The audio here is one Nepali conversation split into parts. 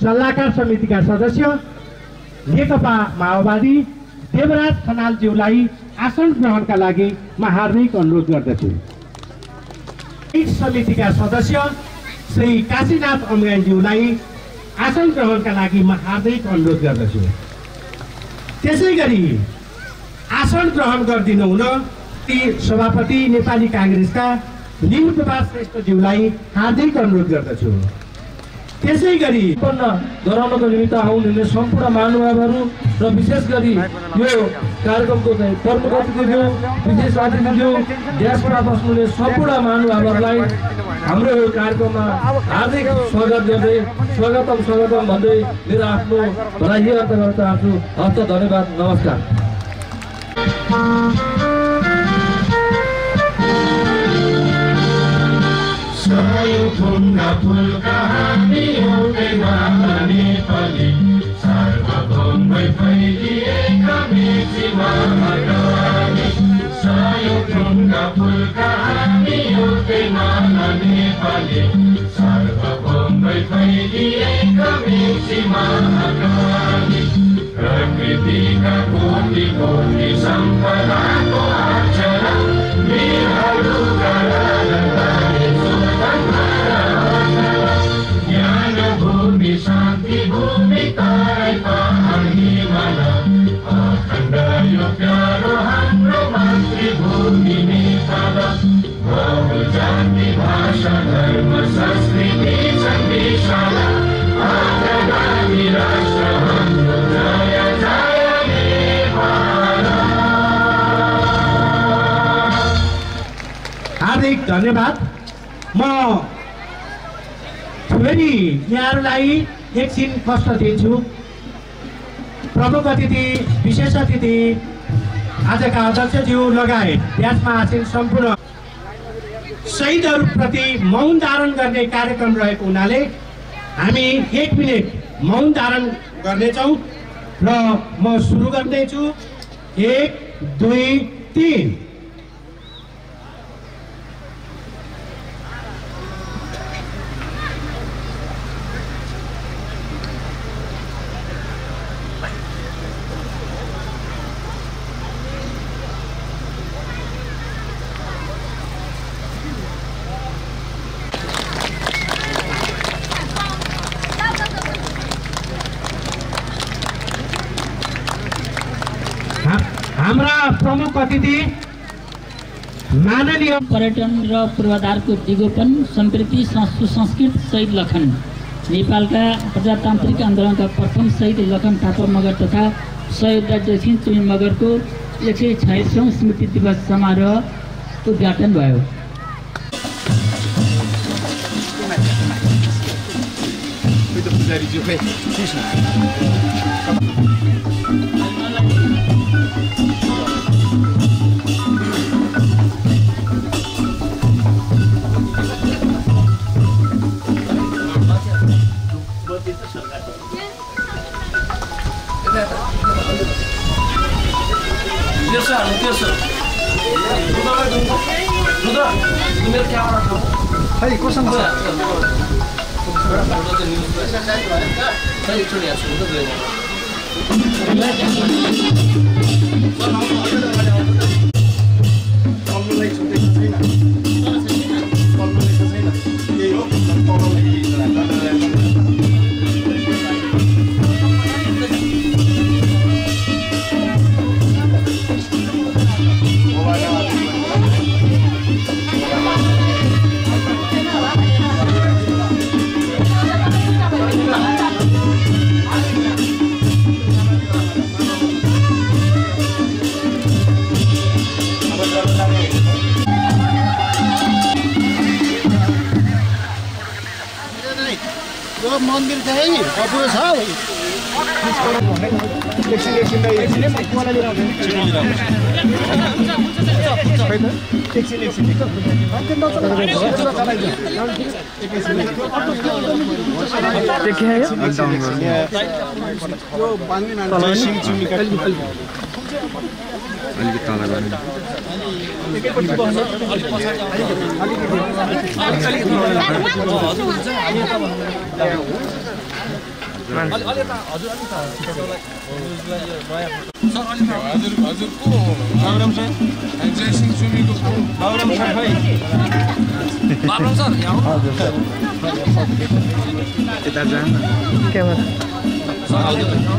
सल्लाहकार समितिका सदस्य नेकपा माओवादी देवराज खनालज्यूलाई आसन ग्रहणका लागि म हार्दिक अनुरोध गर्दछु। समितिका सदस्य श्री काशीनाथ अम्गाईज्यूलाई आसन ग्रहणका लागि म हार्दिक अनुरोध गर्दछु। त्यसै गरी आसन ग्रहण गरिदिनु हुन ती सभापति नेपाली कांग्रेसका निमप्रभा श्रेष्ठज्यूलाई हार्दिक अनुरोध गर्दछु। त्यसै गरी गराउनको निमित्त आउनुहुने सम्पूर्ण महानुभावहरू र विशेष गरी यो कार्यक्रमको चाहिँ प्रमुख अतिथिज्यू विशेष अतिथिज्यू ड्यासमा बस्नुहुने सम्पूर्ण महानुभावहरूलाई हाम्रो यो कार्यक्रममा हार्दिक स्वागत गर्दै स्वागतम भन्दै मेरो आफ्नो भलाइ अर्थ गर्न चाहन्छु। हस्त धन्यवाद, नमस्कार। ढुङ्गा फुलका हामी एउटैमा नेपाली सार्वभौमै फैलिएका मेचीमा अगाडि सयौं ढुङ्गा फुलका हामी एउटैमा नेपाली सार्वभौमै फैलिएका मेचीमा अगाडि प्रकृतिका कोटि कोटि सम्पदाको आचरण वीरहरूका शान्ति भूमि तारै पहाडी मन अखण्ड यो प्यारो हाम्रो मातृभूमि नेपाल बहुजाति भाषा धर्म संस्कृति छन् विशाल अग्रगामी राष्ट्र हाम्रो जय जय नेपाल। हार्दिक धन्यवाद। म फेरि यहाँहरूलाई एकछिन कष्ट दिन्छु। प्रमुख अतिथि विशेष अतिथि आजका अध्यक्षज्यू लगायत यसमा आसीन सम्पूर्ण शहीदहरूप्रति मौन धारण गर्ने कार्यक्रम रहेको हुनाले हामी 1 मिनेट मौन धारण गर्नेछौँ र म सुरु गर्दैछु। 1 2 3। हाम्रा प्रमुख अतिथि माननीय पर्यटन र पूर्वाधारको दिगोपन सम्प्रीति सुसंस्कृत शहीद लखन नेपालका प्रजातान्त्रिक आन्दोलनका प्रथम शहीद लखन थापा मगर तथा सहयोद्धा जयसिंह चुमी मगरको 146औं स्मृति दिवस समारोह उद्घाटन भयो। मन्दिर चाहिँ अपुरो छ। हजुरको बाबुराम सर जयसिंह सुमीको बाबुराम सर खै बाबुराम सर यहाँ हजुर सर यता जान क्यामेरा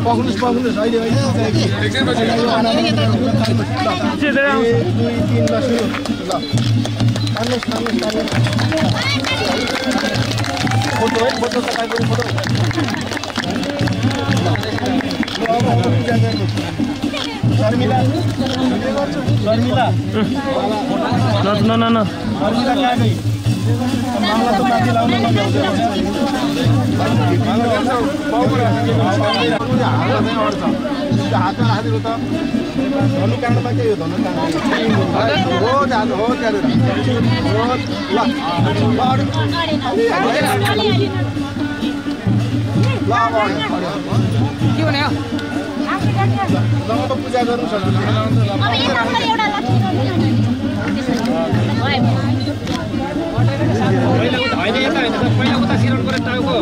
पक्नुस् अहिले एकछिन पछि 2 3 ल सुरु ल आउनुस् फोटो है फोटो तपाईको फोटो शर्मिला शर्मिला न शर्मिला कहाँ गई मामला तो माथि लाउन नभ्याउँछ हातमा राखिदिनु त धनुकाँडमा के हो धनुकाँड हो जानु हो त्यहाँ के भने लङ पूजा गर्नु सक्छ पहिला उता सिरन गरे टाउको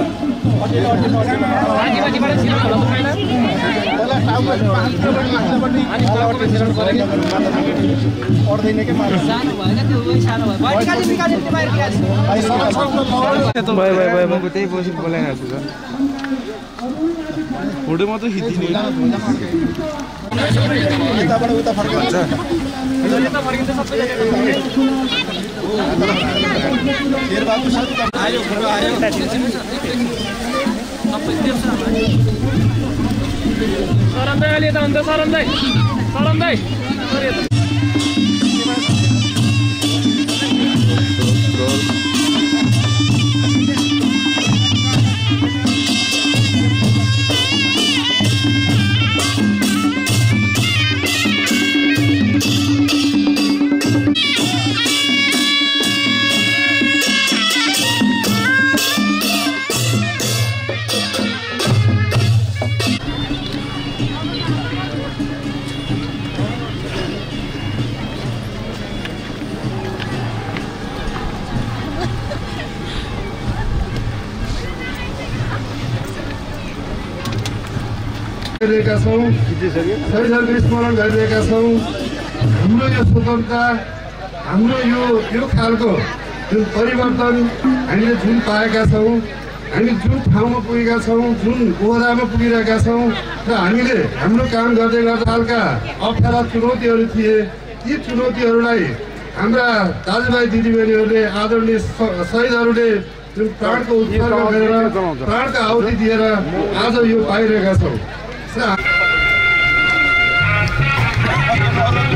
माथिबाट सिरन होला त पहिला टाउको पर्दैन के मार्छ सानो भएन त्यो उही सानो भयो निकाली बाहिर भयो म त्यही बसी बोलाइरहेको छु फोटो मात्र खिचिदिने यताबाट उता फर्किन्छ यता फर्किन्छ सबैजना शेर बाबु आयो फोटो आयो सरन दाइ अलि यता हुन्छ सरन दाइ गरिरहेका छौँ शहीदहरूको स्मरण गरिरहेका छौँ हाम्रो यो स्वतन्त्रता हाम्रो यो खालको जुन परिवर्तन हामीले जुन पाएका छौँ हामी जुन ठाउँमा पुगेका छौँ जुन ओहदामा पुगिरहेका छौँ र हामीले हाम्रो काम गर्दै गर्दा हालका अप्ठ्यारा चुनौतीहरू थिए ती चुनौतीहरूलाई हाम्रा दाजुभाइ दिदीबहिनीहरूले आदरणीय शहीदहरूले जुन प्राणको उत्सर्ग गरेर प्राणको आहुति दिएर आज यो पाइरहेका छौँ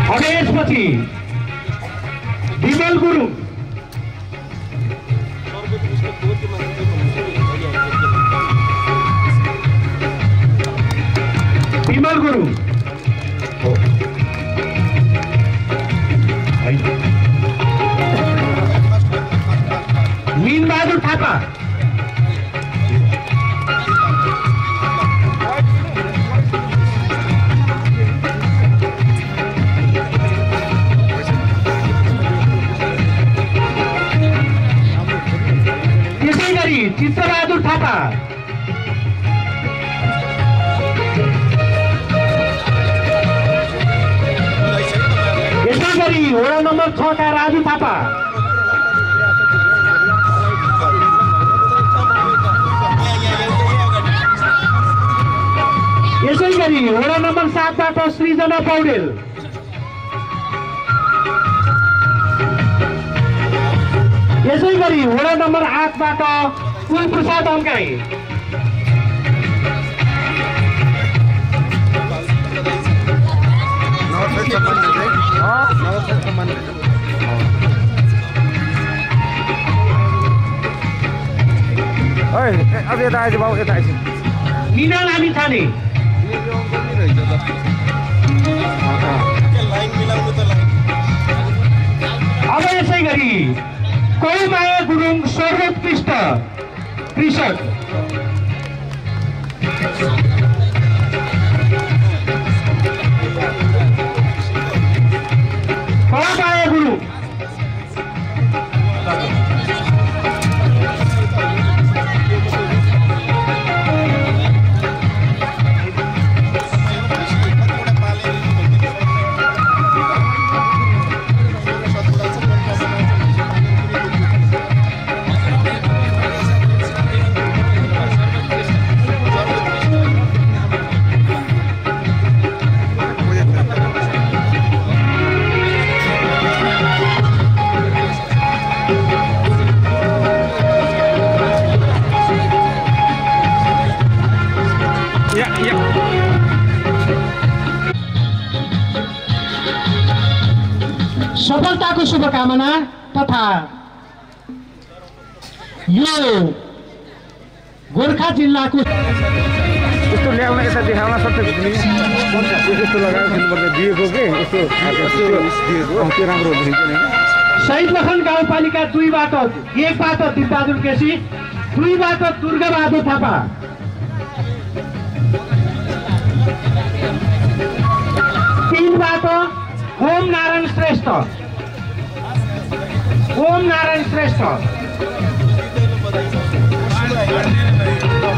अनि यसपछि विमल गुरुङ मीनबहादुर थापा चित्रबहादुर थापा यसै गरी वडा नम्बर 6 का राजु थापा यसै गरी वडा नम्बर 7 बाट सृजना पौडेल यसै गरी वडा नम्बर 8 बाट कुलप्रसाद अङ्काई मीना लामी छाने अब यसै गरी कौमाया गुरुङ सर्वोत्कृष्ट कृषक कौमाया गुरुङ सफलताको शुभकामना तथा यो गोर्खा जिल्लाको यस्तो ल्याउन यता देखाउन सक्छ यस्तो लगाएर दिनुपर्छ दिएको के यस्तो दिएको त्यो राम्रो हुन्छ नि शहीद लखन गाउँपालिका 2 बाट 1 बाट दिपबहादुर केसी 2 बाट दुर्गाबहादुर थापा 3 बाट ओम नारायण श्रेष्ठ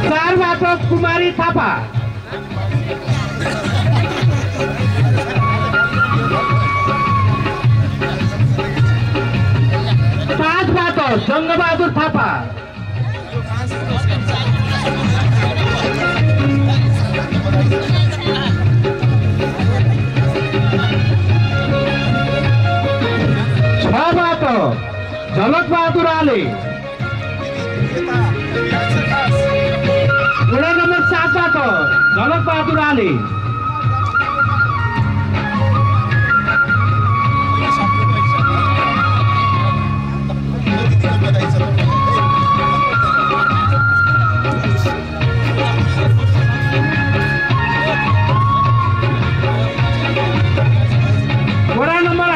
4 बाट कुमारी थापा 5 बाट जङ्गबहादुर थापा 6 बाट झलकबहादुर आले वडा नम्बर 7 बाट झलकबहादुर आले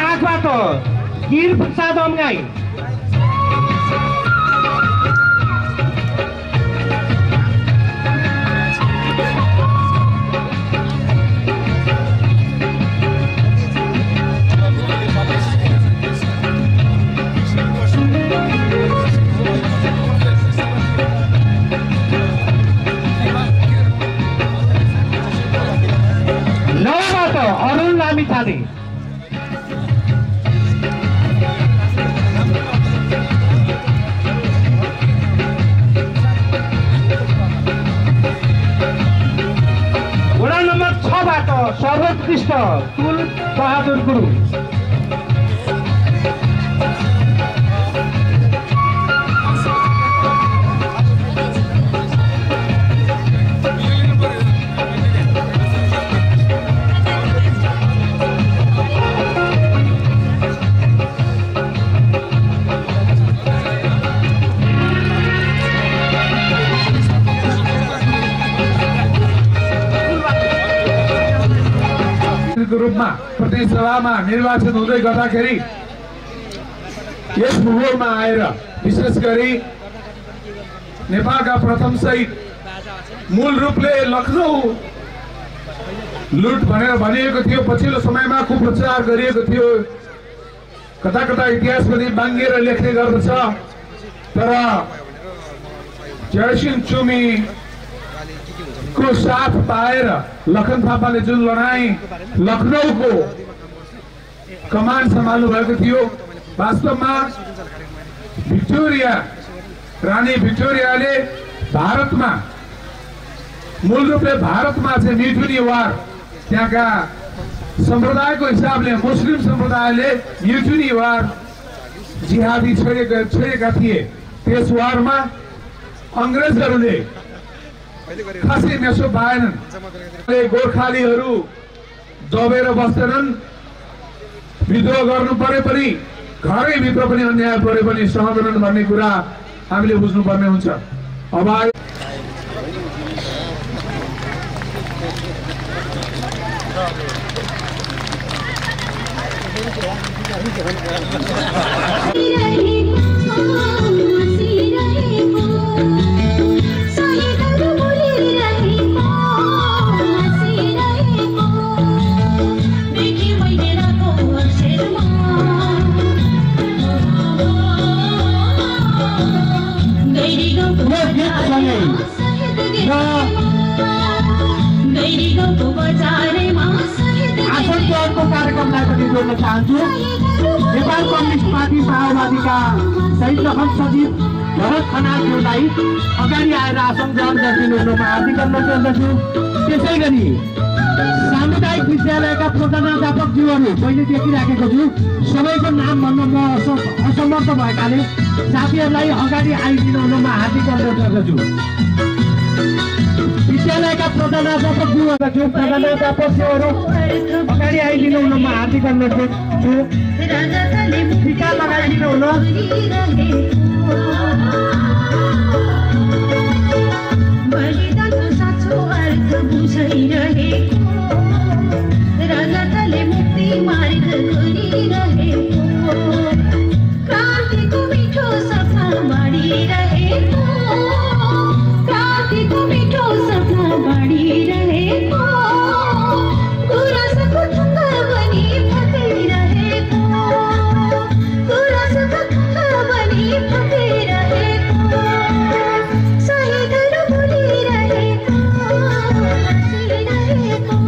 8 बाट गिर प्रसाद अमगाई 9 बाट अरुण लामिछाने 6 बाट सर्वोत्कृष्ट तुल बहादुर गुरु को रूपमा प्रदेश सभामा निर्वाचन हुँदै गर्दाखेरि यस भूगोलमा आएर विशेष गरी नेपालका प्रथम शहीद मूल रूपले लखनऊ लुट भनेर भनिएको थियो। पछिल्लो समयमा कुप्रचार गरिएको थियो, कता कता इतिहास पनि बाङ्गिएर लेख्ने गर्दछ। तर जयसिंह चुमी को साथ पाएर लखन थापाले जुन लडाई लखनऊको कमान सम्हाल्नु भएको थियो, वास्तवमा भिक्टोरिया रानी भिक्टोरियाले भारतमा मूल रूपले भारतमा चाहिँ म्युटिनी वार त्यहाँका सम्प्रदायको हिसाबले मुस्लिम सम्प्रदायले म्युटिनी वार जिहादी छोडेका थिए। त्यस वारमा अंग्रेजहरूले खासै मेसो पाएनन्। गोर्खालीहरू दबेर बस्दैनन्। विद्रोह गर्नु परे पनि घरै भित्र पनि अन्याय परे पनि सहदैनन् भन्ने कुरा हामीले बुझ्नुपर्ने हुन्छ। अब कार्यक्रमलाई पनि जोड्न चाहन्छु। नेपाल कम्युनिस्ट पार्टी माओवादीका शहीद लखन सचिव भरत खनालज्यूलाई अगाडि आएर आसन ग्रहण गरिदिनुमा हार्दिक अनुरोध गर्दछु। त्यसै गरी सामुदायिक विद्यालयका प्रधानाध्यापकज्यूहरू मैले देखिराखेको छु, सबैको नाम भन्न म असमर्थ भएकाले साथीहरूलाई अगाडि आइदिनुमा हार्दिक अनुरोध गर्दछु। विद्यालयका प्रधानाध्यापकज्यूहरू प्रधानाध्यापकज्यूहरू अगाडि आइदिनु हुन म हार्दिक अनुरोध गर्छु। टिका लगाइदिनु हुन। बलिदानको साँचो अर्थ बुझाइरहेको रगतले मुक्ति मार्ग गरिरहेको क्रान्तिको मिठो सपना बाँडिरहेको क्रान्तिको मिठो सपना बाँडिरहेको गुराँसको थुङ्गा बनी फकाइरहेको गुराँसको थुङ्गा बनी फकाइरहेको शहीदहरू बोलिरहेको हाँसिरहेको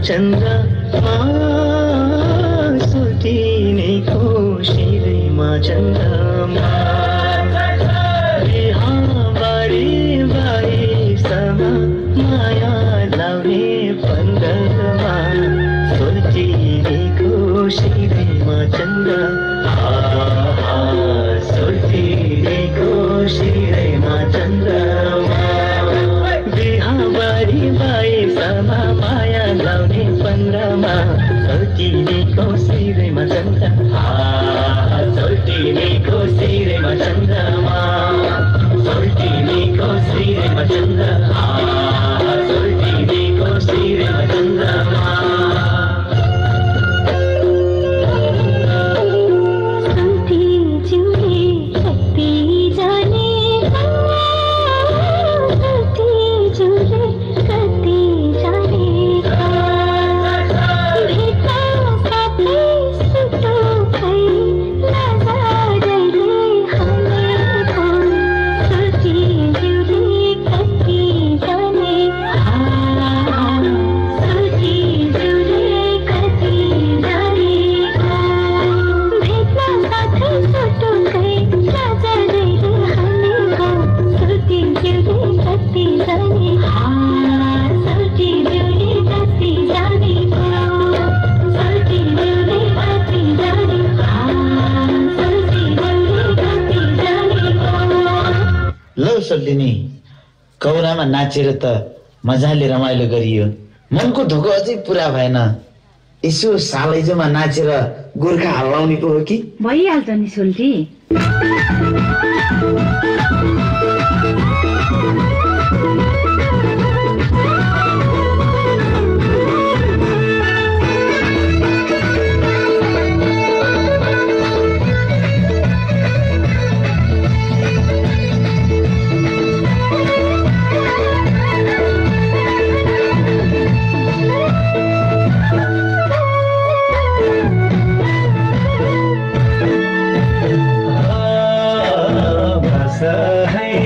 चन्द्रमा सुतिनेको शिरमा चन्द्रमा बिहाबारी बारीसमा माया लाउने पन्ध्रमा सुतिनेको शिरमा चन्द्रमा सुतिनेको शिरमा चन्द्रमा बिहाबारी बारीसमा माया लाउने पन्ध्रमा सोटिनेको शिरमा चन्द्रमा सोटिनेको शिरमा चन्द्रमा सोटिनेको शिरमा चन्द्रमा सोटिनेको शिरमा चन्द्रमा सोल्टिनी कौरामा नाचेर त मजाले रमाइलो गरियो मनको धोको अझै पुरा भएन यसो सालैजोमा नाचेर गोर्खा हल्लाउने पो हो कि भइहाल्छ नि सोल्टी है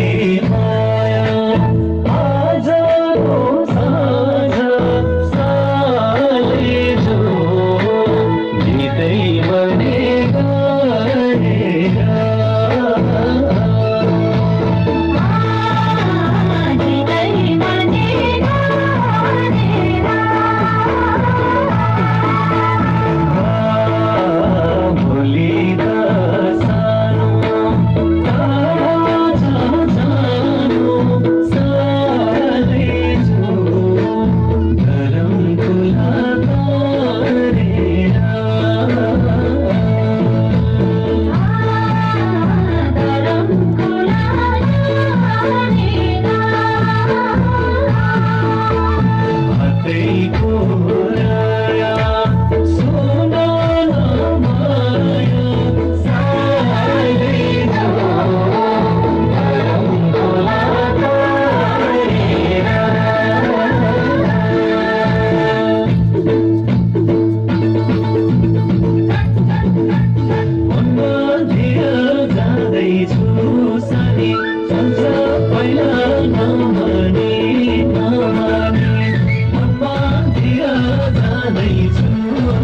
जाँदैछु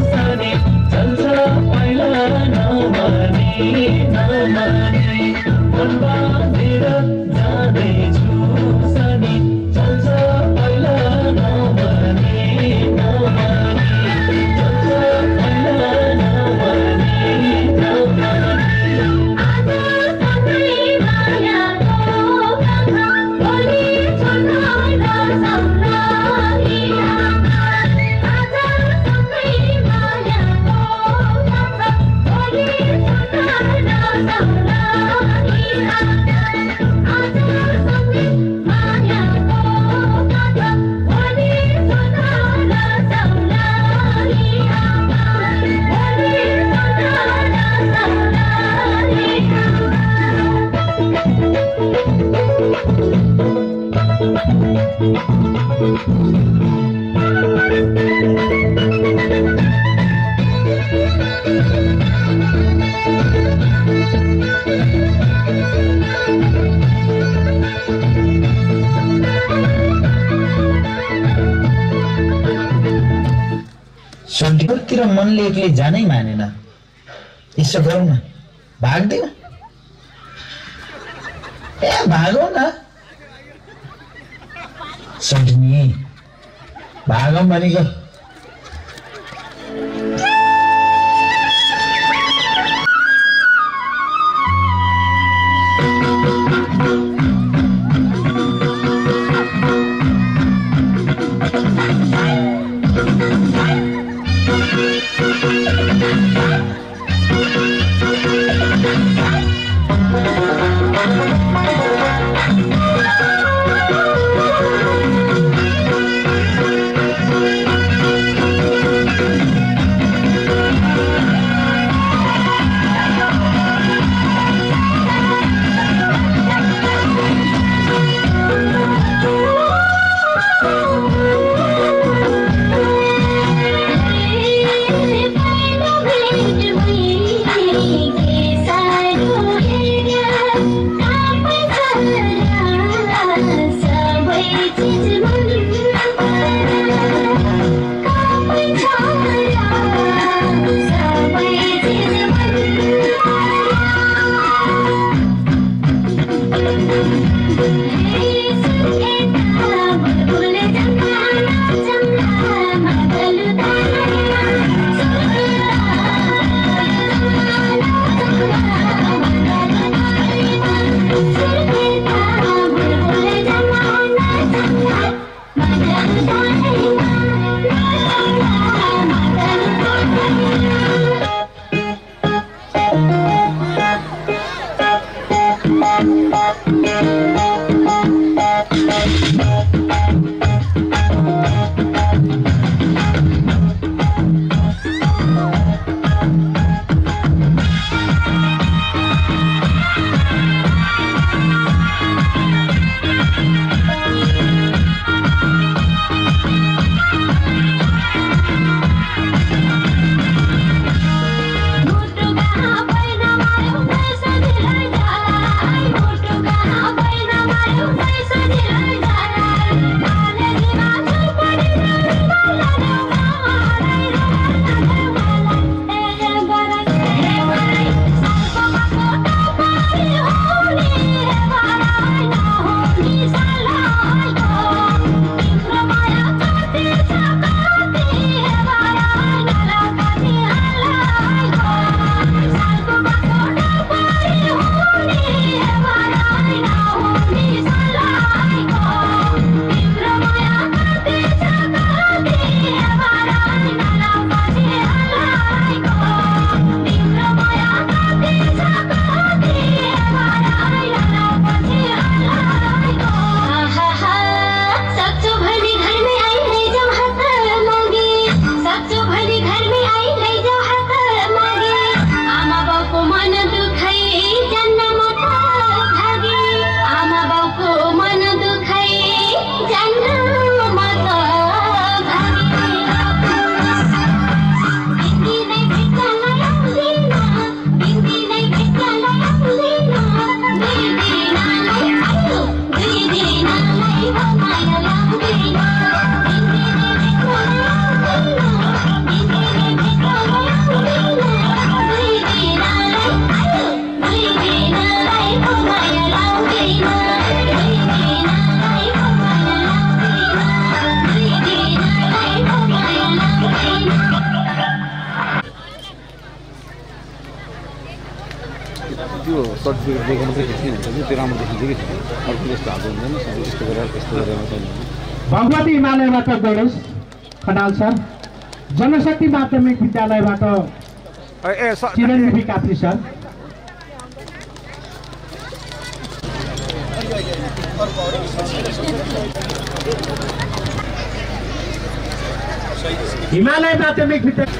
सनी चल्छ पहिला नमाने मन बाँधेर जाँदैछु सनी चल्छ पहिला नमाने चल्छ पहिला नमाने सन्टिपुरतिर मनले एक्लै जानै मानेन। यसो गरौँ न, भाग्दिउँ। ए भागौँ न सन्टिनी, भागौँ भनेको। सर्टिफिकेट दिएको मात्रै खिच्ने हुन्छ कि त्यो राम्रो देखिन्छ कि अर्को जस्तो हात हुँदैन सबै यस्तो गरेर चाहिँ भगवती हिमालयबाट गणेश खनाल सर, जनशक्ति माध्यमिक विद्यालयबाट चिरञ्जीवी काफ्री सर, हिमालय माध्यमिक विद्यालय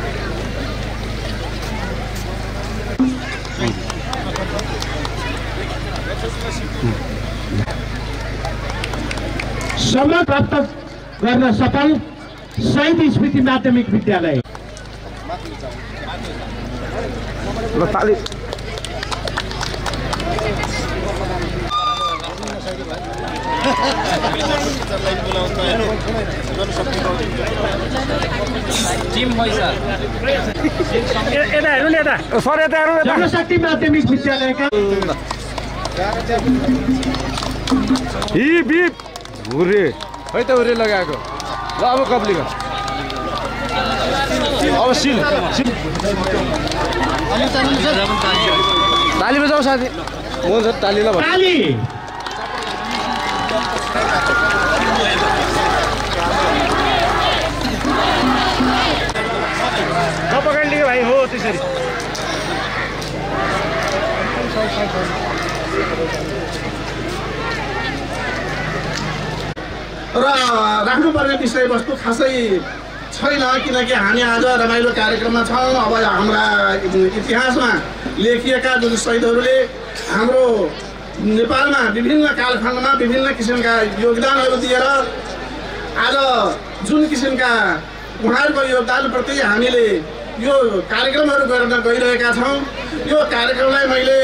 सम्मान प्राप्त गर्न सफल शहीद स्मृति माध्यमिक विद्यालय। जनशक्ति माध्यमिक विद्यालयका हुर्रे है त हुर्रे लगाएको ल अब कप्लीको अब सिल ताली बजाऊ साथी म ताली ल ताली नपकाइदिएको भाइ हो त्यसरी र राख्नुपर्ने विषयवस्तु खासै छैन, किनकि हामी आज रमाइलो कार्यक्रममा छौँ। अब हाम्रा इतिहासमा लेखिएका जुन शहीदहरूले हाम्रो नेपालमा विभिन्न कालखण्डमा विभिन्न किसिमका योगदानहरू दिएर आज जुन किसिमका उहाँहरूको योगदानप्रति हामीले यो कार्यक्रमहरू गर्न गइरहेका छौँ। यो कार्यक्रमलाई मैले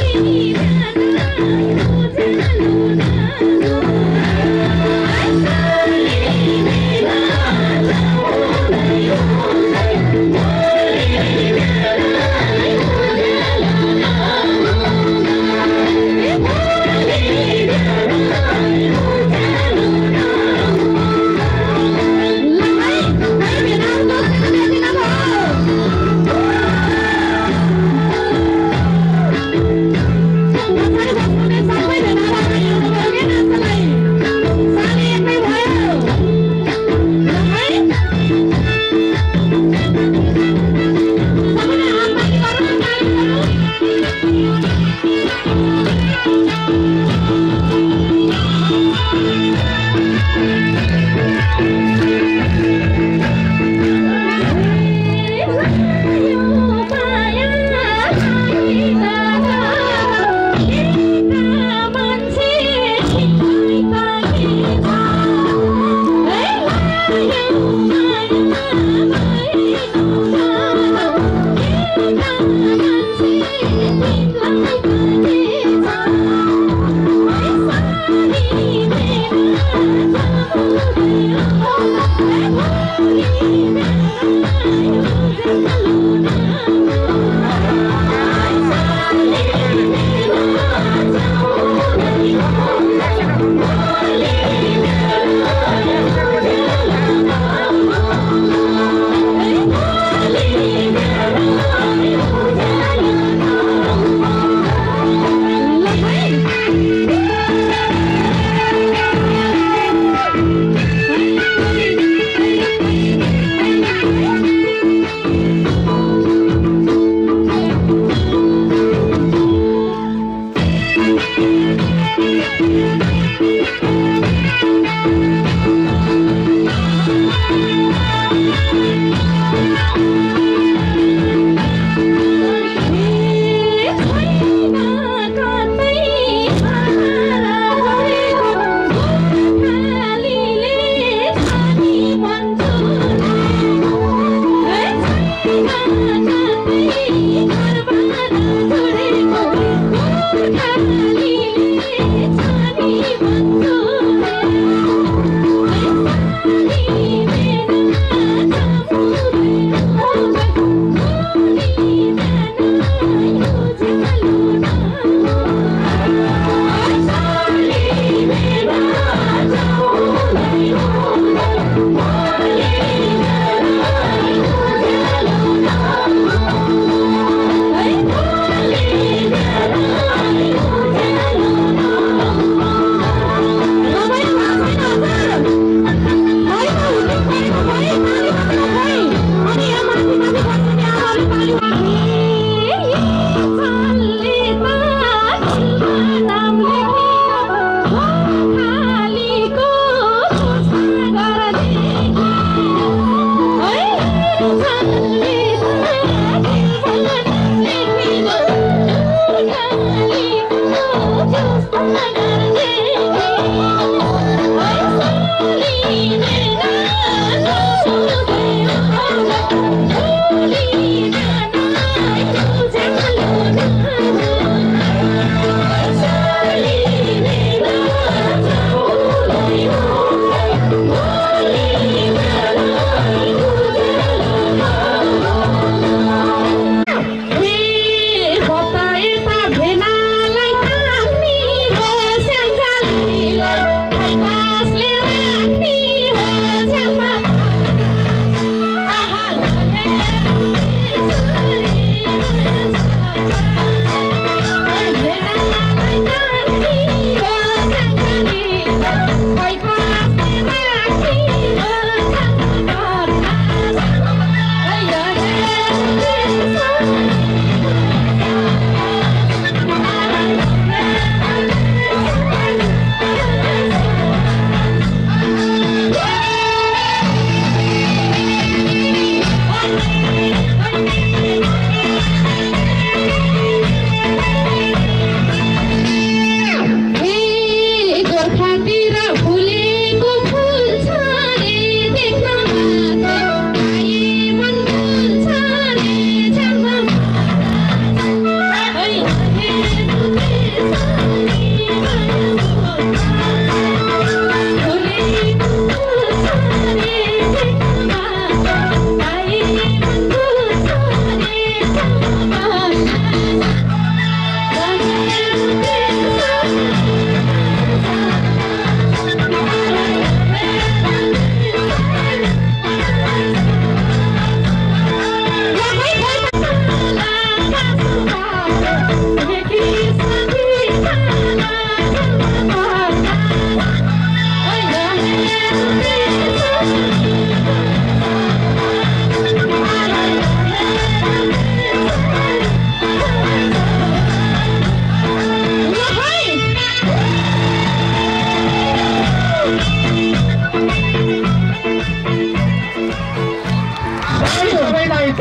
Holy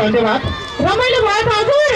धन्यवाद रमाइलो भयो त हजुर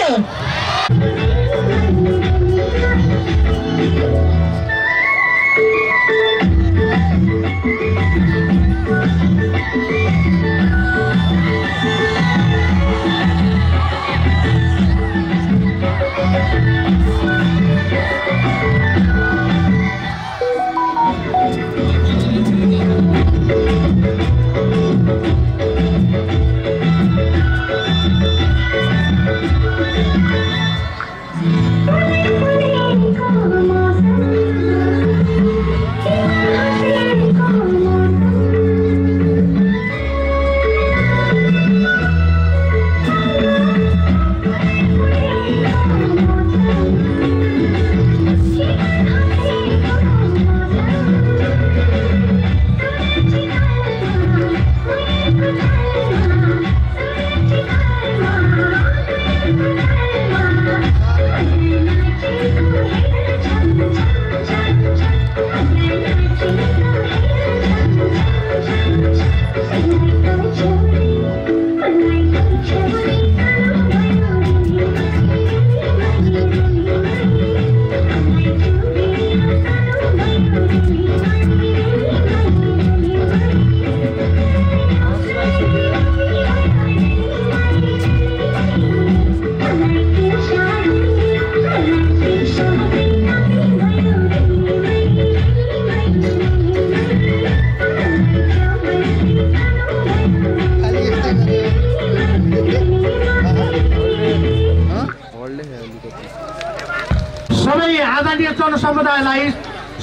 सबै आदरणीय जनसमुदायलाई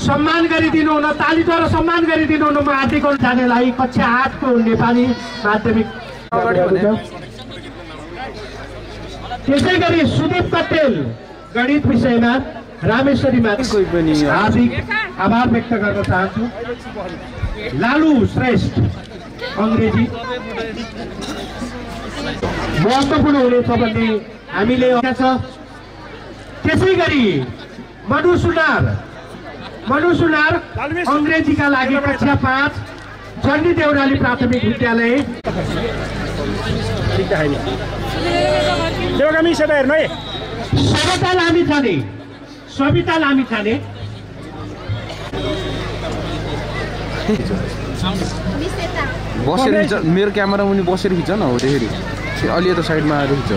सम्मान गरिदिनु हुन तालीद्वारा सम्मान गरिदिनु हुन म हार्दिक जानेलाई कक्षा 8 को नेपाली माध्यमिक त्यसै गरी सुदीप कटेल गणित विषयमा रामेश्वरीमा हार्दिक आभार व्यक्त गर्न चाहन्छु। लालु श्रेष्ठ अंग्रेजी महत्त्वपूर्ण हुनेछ भन्ने हामीले त्यसै गरी मनु सुनार अंग्रेजीका लागि कक्षा 5 जन्डी देउराली प्राथमिक विद्यालय देख्दा हैन देवगामी सेता हेर्नु है सविता लामिछाने सविता लामिछाने बसेर खिच मेरो क्यामेरा मुनि बसेर खिच न हो त्यसरी अलि यता साइडमा आएर खिच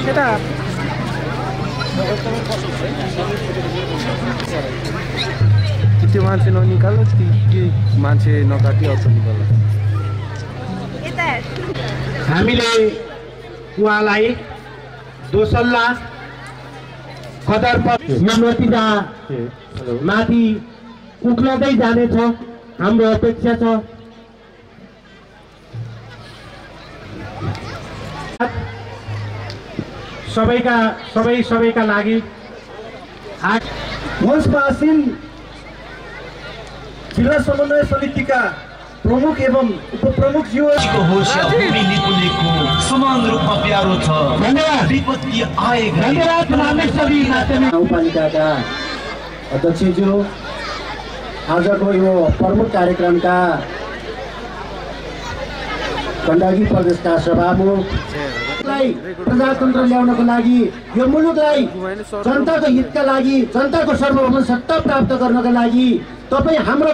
यता त्यो मान्छे ननिकाल कि मान्छे नकाटी अर्थ निकाल हामीले उहाँलाई दोसल्ला कदर नतिजा माथि उक्लदै जानेछ हाम्रो अपेक्षा छ सबैका लागि मञ्चमा आसीन जिल्ला समन्वय समितिका प्रमुख एवं उपप्रमुख समान रूपमा प्यारो छ विपत्ति आएगा गाउँपालिकाका अध्यक्षज्यू आजको यो प्रमुख कार्यक्रमका गण्डकी प्रदेशका सभामुखलाई प्रजातन्त्र ल्याउनको लागि यो मुलुकलाई जनताको हितका लागि जनताको सार्वभौम सत्ता प्राप्त गर्नका लागि तपाईँ हाम्रो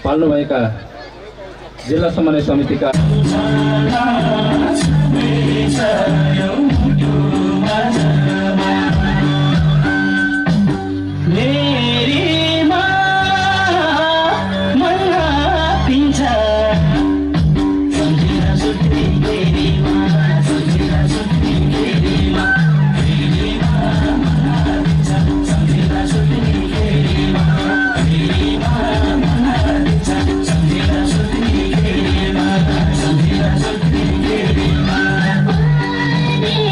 पाल्नुभएका जिल्ला समन्वय समितिका Hey!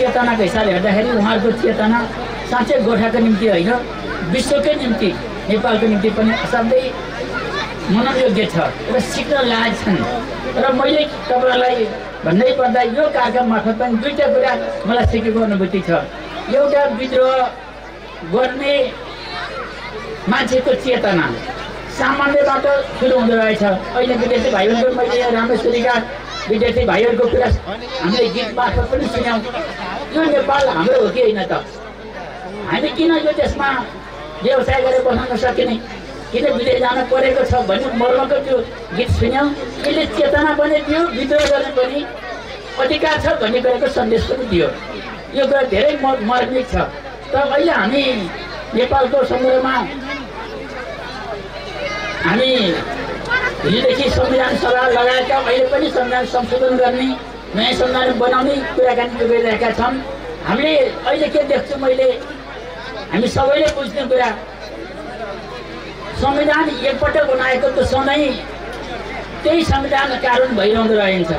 चेतनाको हिसाबले हेर्दाखेरि उहाँहरूको चेतना साँच्चै गोर्खाको निम्ति होइन विश्वकै निम्ति नेपालको निम्ति पनि असाध्यै मनोयोग्य छ र सिक्न लायक छन्। र मैले तपाईँलाई भन्नै पर्दा यो कार्यक्रम मार्फत पनि दुईवटा कुरा मलाई सिकेको अनुभूति छ। एउटा विद्रोह गर्ने मान्छेको चेतना सामान्यबाट सुरु हुँदो रहेछ। अहिले विद्यार्थी भाइहरूको मैले रामेश्वरीका विद्यार्थी भाइहरूको कुरा हामीले गीत मार्फत पनि सुन्यौँ। यो नेपाल हाम्रो हो कि होइन त? हामी किन यो देशमा व्यवसाय गरेर बसाउन सकिने, किन विदेश जान परेको छ भन्ने मर्मको त्यो गीत सुन्यौँ। यसले चेतना पनि दियो, विद्रोह गर्ने पनि अधिकार छ भन्ने कुराको सन्देश पनि दियो। यो कुरा धेरै मार्मिक छ। तर अहिले हामी नेपालको सन्दर्भमा हामी हिजोदेखि संविधान सभा लगाएका अहिले पनि संविधान संशोधन गर्ने, नयाँ संविधान बनाउने कुराकानी गरिरहेका छन्। हामीले अहिले के देख्छु मैले, हामी सबैले बुझ्ने कुरा, संविधान एकपटक बनाएको त सधैँ त्यही संविधान कारण भइरहँदो रहन्छ।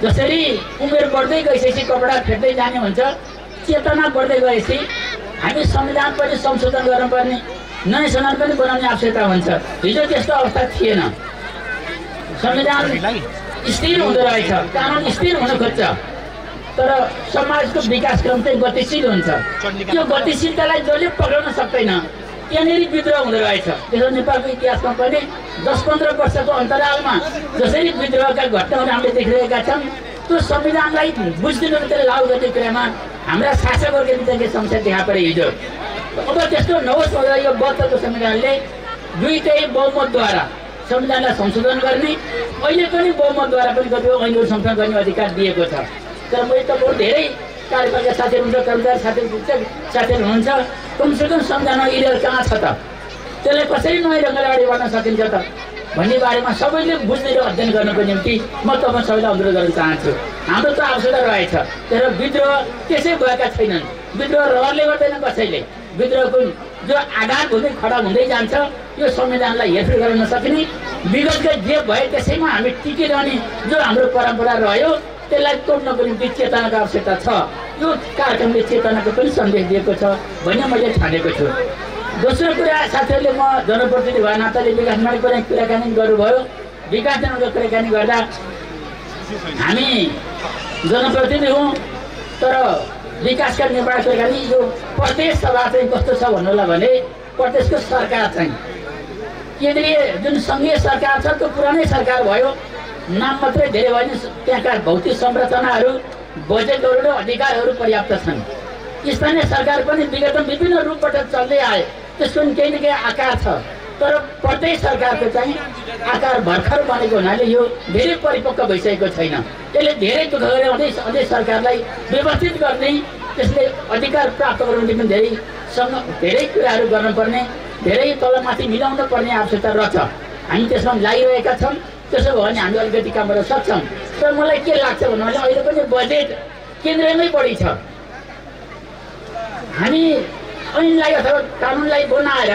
जसरी उमेर बढ्दै गएपछि कपडा फेर्दै जाने हुन्छ, चेतना बढ्दै गएपछि हामी संविधान पनि संशोधन गर्नुपर्ने, नयाँ संविधान पनि बनाउने आवश्यकता हुन्छ। हिजो त्यस्तो अवस्था थिएन। संविधान स्थिर हुँदो रहेछ, कानुन स्थिर हुन खोज्छ, तर समाजको विकासक्रम चाहिँ गतिशील हुन्छ। त्यो गतिशीलतालाई जसले पक्राउन सक्दैन त्यहाँनिर विद्रोह हुँदो रहेछ। त्यसो नेपालको इतिहासमा पनि 10-15 वर्षको अन्तरालमा जसरी विद्रोहका घटनाहरू हामीले देखिरहेका छौँ, त्यो संविधानलाई बुझ्दिनु मात्रै लागू गर्ने कुरामा हाम्रा शासकहरूको निम्ति समस्या देखा परे हिजो। अब त्यस्तो नहोस् भनेर यो 72को संविधानले दुईटै बहुमतद्वारा संविधानलाई संशोधन गर्ने, अहिले पनि बहुमतद्वारा पनि कतिपय ऐनहरू संशोधन गर्ने अधिकार दिएको छ। तर मैले तपाईँहरू धेरै कार्यपालिका साथीहरू हुन्छ, कर्मचारी साथीहरू हुनुहुन्छ, कमसेकम संविधानमा यिनीहरू कहाँ छ त, त्यसलाई कसरी नयाँ ढङ्गले अगाडि बढ्न सकिन्छ त भन्ने बारेमा सबैले बुझ्ने र अध्ययन गर्नको निम्ति म तपाईँ सबैलाई अनुरोध गर्न चाहन्छु। हाम्रो त आवश्यकता रहेछ, तर विद्रोह त्यसै भएका छैनन्। विद्रोह रहरले गर्दैन कसैले। विद्रोहको जो आधारभूमि खडा हुँदै जान्छ, यो संविधानलाई हेरफेर गर्न नसकिने, विगतका जे भए त्यसैमा हामी टिकिरहने जो हाम्रो परम्परा रह्यो त्यसलाई तोड्नको निम्ति चेतनाको आवश्यकता छ। यो कार्यक्रमले चेतनाको पनि सन्देश दिएको छ भन्ने मैले ठानेको छु। दोस्रो कुरा, साथीहरूले म जनप्रतिनिधि भए नाताले विकासमा पनि कुराकानी गर्नुभयो। विकासको कुराकानी गर्दा हामी जनप्रतिनिधि हौँ, तर विकासका निर्माण कुराकानी यो प्रदेश सभा चाहिँ कस्तो छ भन्नुलाई भने, प्रदेशको सरकार चाहिँ केन्द्रीय जुन सङ्घीय सरकार छ त्यो पुरानै सरकार भयो, नाम मात्रै धेरै भएन। त्यहाँका भौतिक संरचनाहरू, बजेटहरू र अधिकारहरू पर्याप्त छन्। स्थानीय सरकार पनि विगतमा विभिन्न रूपबाट चल्दै आए, त्यसको पनि केही न केही आकार छ। तर प्रत्येक सरकारको चाहिँ आकार भर्खर बनेको हुनाले यो धेरै परिपक्व भइसकेको छैन। यसले धेरै दुःख गरे अझै सरकारलाई व्यवस्थित गर्ने, त्यसले अधिकार प्राप्त गराउने पनि धेरै कुराहरू गर्नुपर्ने, धेरै तलमाथि मिलाउनु पर्ने आवश्यकता रहेछ। हामी त्यसमा लागिरहेका छौँ। त्यसो भयो भने हामी अलिकति काम गर्न सक्छौँ। तर मलाई के लाग्छ भन्नाले अहिले पनि बजेट केन्द्रमै बढी छ। हामी ऐनलाई अथवा कानुनलाई बनाएर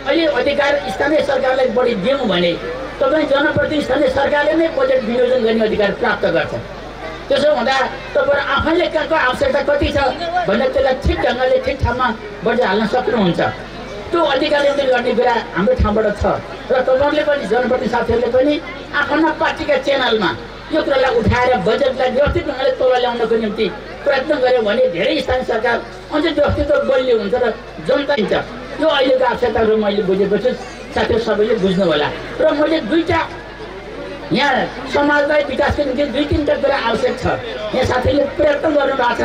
अहिले अधिकार स्थानीय सरकारलाई बढी दियौँ भने तपाईँ जनप्रतिनिधि स्थानीय सरकारले नै बजेट विनियोजन गर्ने अधिकार प्राप्त गर्छ। त्यसो हुँदा तपाईँ आफैले कहाँको आवश्यकता कति छ भनेर त्यसलाई ठिक ढङ्गले ठिक ठाउँमा बजेट हाल्न सक्नुहुन्छ। त्यो अधिकारले गर्ने कुरा हाम्रो ठाउँबाट छ र तपाईँहरूले पनि जनप्रतिनिधि साथीहरूले पनि आफ्ना पार्टीका च्यानलमा यो कुरालाई उठाएर बजेटलाई व्यवस्थित ढङ्गले तल ल्याउनको निम्ति प्रयत्न गर्यो भने धेरै स्थानीय सरकार अझै व्यवस्थित बलियो हुन्छ र जनता हुन्छ। यो अहिलेको आवश्यकताहरू मैले बुझेको छु, साथीहरू सबैले बुझ्नु होला। र मैले दुईवटा यहाँ समाजलाई विकासको निम्ति 2-3 कुरा आवश्यक छ। यहाँ साथीले प्रयत्न गर्नुभएको छ,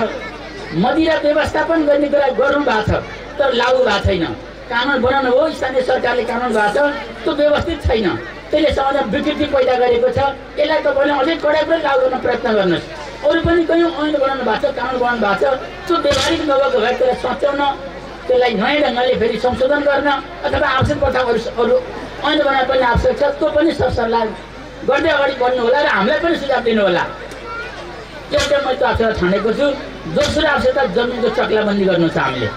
मदिरा व्यवस्थापन गर्ने कुरा गर्नुभएको छ, तर लागू भएको छैन। कानुन बनाउनु हो, स्थानीय सरकारले कानुन भएको छ, त्यो व्यवस्थित छैन। त्यसले समाजमा विकृति पैदा गरेको छ। यसलाई तपाईँले अझै कडाइबाट लागू गर्न प्रयत्न गर्नुहोस्। अरू पनि कयौँ ऐन बनाउनु भएको छ, कानुन बनाउनु भएको छ, त्यो व्यवहारिक नभएको भए त्यसलाई सच्याउन, त्यसलाई नयाँ ढङ्गले फेरि संशोधन गर्न अथवा आवश्यक प्रथाहरू अरू ऐन बनाउन पनि आवश्यक छ। त्यो पनि सरसल्लाह गर्दै अगाडि बढ्नु होला र हामीलाई पनि सुझाव दिनु होला। एउटा मैले त्यो आवश्यकता ठानेको छु। दोस्रो आवश्यकता जमिनको चक्लाबन्दी गर्नु छ हामीले।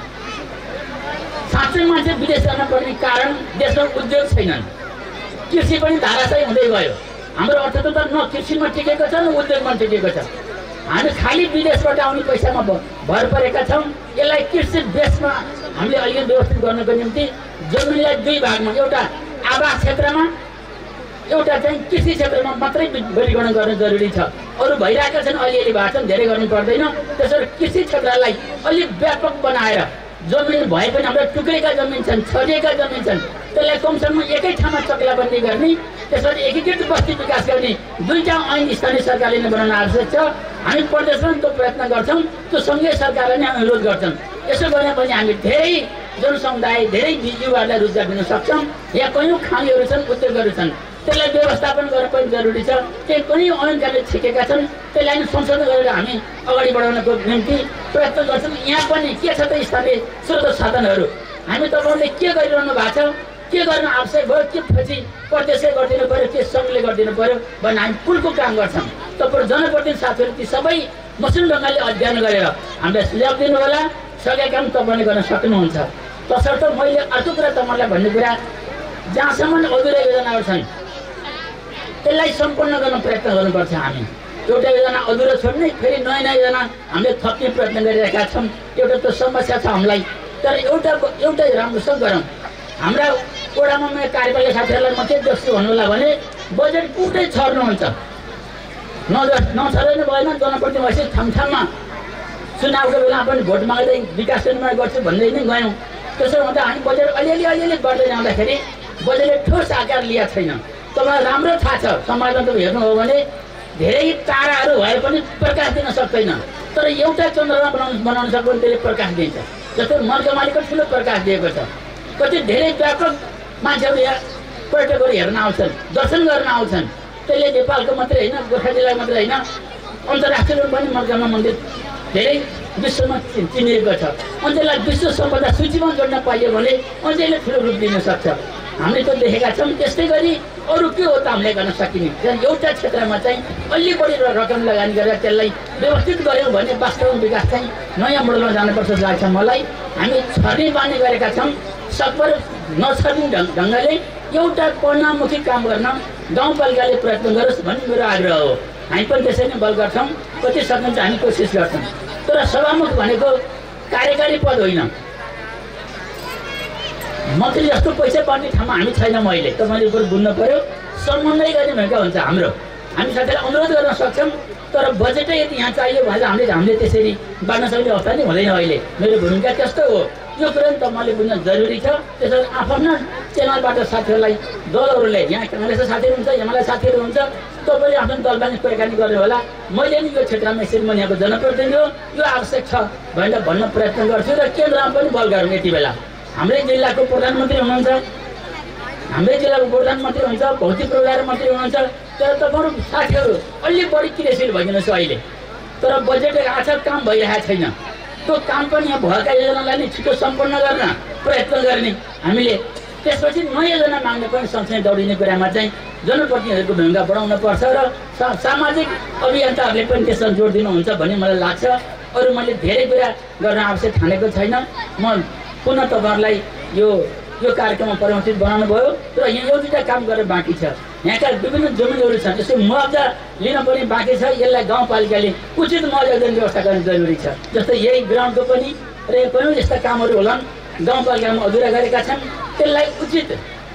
साँच्चै मान्छे विदेश जान पर्ने कारण देशमा उद्योग छैनन्। कृषि पनि धाराशायी हुँदै गयो। हाम्रो अर्थतन्त्र न कृषिमा टिकेको छ न उद्योगमा टिकेको छ। हामी खालि विदेशबाट आउने पैसामा भर परेका छौँ। यसलाई कृषि बेसमा हामीले अहिले व्यवस्थित गर्नको निम्ति जमिनलाई 2 भागमा, एउटा आवास क्षेत्रमा, एउटा चाहिँ कृषि क्षेत्रमा मात्रै वर्गीकरण गर्न जरुरी छ। अरू भइरहेका छन्, अलिअलि भएको छन्, धेरै गर्नु पर्दैन। त्यसरी कृषि क्षेत्रलाई अलिक व्यापक बनाएर जमिन भए पनि हाम्रो टुक्रेका जमिन छन्, छरिएका जमिन छन्, त्यसलाई कमसेकम एकै ठाउँमा चक्लाबन्दी गर्ने, त्यसरी एकीकृत बस्ती विकास गर्ने 2टा ऐन स्थानीय सरकारले नै बनाउन आवश्यक छ। हामी प्रदेशमा त्यो प्रयत्न गर्छौँ, त्यो सङ्घीय सरकारले नै अनुरोध गर्छन्। यसो गरे पनि हामी धेरै जनसमुदाय, धेरै युवाहरूलाई रोजगार दिन सक्छौँ। यहाँ कयौँ खानीहरू छन्, उद्योगहरू छन्, त्यसलाई व्यवस्थापन गर्न पनि जरुरी छ। त्यही पनि ऐनकाले छिकेका छन्, त्यसलाई नै संशोधन गरेर हामी अगाडि बढाउनको निम्ति प्रयत्न गर्छौँ। यहाँ पनि के छ त स्थानीय स्रोत साधनहरू हामी तपाईँहरूले के गरिरहनु भएको छ, के गर्न आवश्यक भयो, के पछि प्रदेशले गरिदिनु पऱ्यो, के सङ्घले गरिदिनु पऱ्यो भन्ने हामी पुलको काम गर्छौँ। तपाईँ जनप्रतिनिधि साथीहरू ती सबै मसिनो ढङ्गले अध्ययन गरेर हामीलाई सुझाव दिनु होला। सकेका काम तपाईँले गर्न सक्नुहुन्छ। तसर्थ मैले अर्को कुरा तपाईँलाई भन्ने कुरा, जहाँसम्म अधुरा योजनाहरू छन् त्यसलाई सम्पन्न गर्न प्रयत्न गर्नुपर्छ। हामी एउटा योजना अधुरो छोड्ने, फेरि नयाँ योजना हामीले थप्ने प्रयत्न गरिरहेका छौँ। एउटा त समस्या छ हामीलाई, तर एउटा राम्रोसँग गरौँ। हाम्रा वडामा मेरो कार्यपालिका साथीहरूलाई म के जस्तो भन्नु होला भने बजेट पुरै छर्नुहुन्छ। नछर्नु भएन, जनप्रतिनिधि भएपछि ठाउँमा चुनावको बेला पनि भोट माग्दै विकास निर्माण गर्छु भन्दै नै गयौँ। त्यसो हुँदा हामी बजेट अलिअलि बढ्दै जाँदाखेरि बजेटले ठोस आकार लिएको छैन। तपाईँलाई राम्रो थाहा छ, समाजमा तपाईँ हेर्नु हो भने धेरै ताराहरू भए पनि प्रकाश दिन सक्दैन, तर एउटा चन्द्रमा बनाउन सक्यो भने त्यसले प्रकाश दिन्छ। जस्तो मर्गमालीको ठुलो प्रकाश दिएको छ। कति धेरै व्यापक मान्छेहरू यहाँ पर्यटकहरू हेर्न आउँछन्, दर्शन गर्न आउँछन्। त्यसले नेपालको मात्रै होइन, गोर्खा जिल्लाको मात्रै होइन, अन्तर्राष्ट्रिय रूपमा पनि मर्गमा मन्दिर धेरै विश्वमा चिनिएको छ। अझैलाई विश्व सम्पदा सूचीमा जोड्न पाइयो भने अझैले ठुलो रूप दिन सक्छ। हामीले त्यो देखेका छौँ। त्यस्तै गरी अरू के हो त हामीले गर्न सकिने, एउटा क्षेत्रमा चाहिँ अलि बढी रकम लगानी गरेर त्यसलाई व्यवस्थित गऱ्यौँ भने वास्तविक विकास चाहिँ नयाँ मोडलमा जानुपर्छ जस्तो लाग्छ मलाई। हामी छर्ने बानी गरेका छौँ। सबै नछर्ने ढङ्गले एउटा परिणाममुखी काम गर्न गाउँपालिकाले प्रयत्न गरोस् भन्ने मेरो आग्रह हो। हामी पनि त्यसै नै बल गर्छौँ, कति सकिन्छ हामी कोसिस गर्छौँ। तर सभामुख भनेको कार्यकारी पद होइन। मन्त्री जस्तो पैसा पाउने ठाउँमा हामी छैनौँ अहिले, तपाईँले बरु बुझ्नु पऱ्यो। समन्वय गर्ने भूमिका हुन्छ हाम्रो। हामी साथीलाई अनुरोध गर्न सक्छौँ, तर बजेटै यदि यहाँ चाहियो भने हामीले त्यसरी बाँड्न सक्ने अवस्था नै हुँदैन अहिले। मेरो भूमिका त्यस्तो हो। यो कुरा पनि तपाईँले बुझ्न जरुरी छ। त्यसरी आफ्ना च्यानलबाट साथीहरूलाई, दलहरूले, यहाँ काङ्ग्रेसका साथीहरू हुन्छ, एमाले साथीहरू हुन्छ, तपाईँले आफ्नो दलबानी कुराकानी गर्नु होला। मैले नि यो क्षेत्रमा यसरी म यहाँको जनप्रतिनिधि हो, यो आवश्यक छ भनेर भन्न प्रयत्न गर्छु र केन्द्रमा पनि बल गरौँ। यति बेला हाम्रै जिल्लाको प्रधानमन्त्री हुनुहुन्छ, हाम्रै जिल्लाको प्रधानमन्त्री हुनुहुन्छ, भौतिक पूर्वाधार मन्त्री हुनुहुन्छ, तर तपाईँहरू साथीहरू अलि बढी क्रियाशील भइदिनुहोस् अहिले। तर बजेट आएको छ, काम भइरहेको छैन। त्यो काम पनि यहाँ भएका योजनालाई नै छिटो सम्पन्न गर्न प्रयत्न गर्ने हामीले। त्यसपछि नयाँ योजना माग्ने पनि सँगसँगै दौडिने कुरामा चाहिँ जनप्रतिनिधिहरूको भूमिका बढाउन पर्छ र सामाजिक अभियन्ताहरूले पनि त्यसमा जोड दिनुहुन्छ भन्ने मलाई लाग्छ। अरू मैले धेरै कुरा गर्न आवश्यक ठानेको छैन। म पुनः तपाईँहरूलाई यो कार्यक्रममा परिवर्तित बनाउनु भयो र यहाँ एउटा काम गरेर बाँकी छ। यहाँका विभिन्न जमिनहरू छन्, यसको मुआवजा लिन पनि बाँकी छ। यसलाई गाउँपालिकाले उचित मुआवजा दिने व्यवस्था गर्न जरुरी छ। जस्तै यही ग्राउन्डको पनि र पनि यस्ता कामहरू होलान् गाउँपालिकामा अधुरा गरेका छन्, त्यसलाई उचित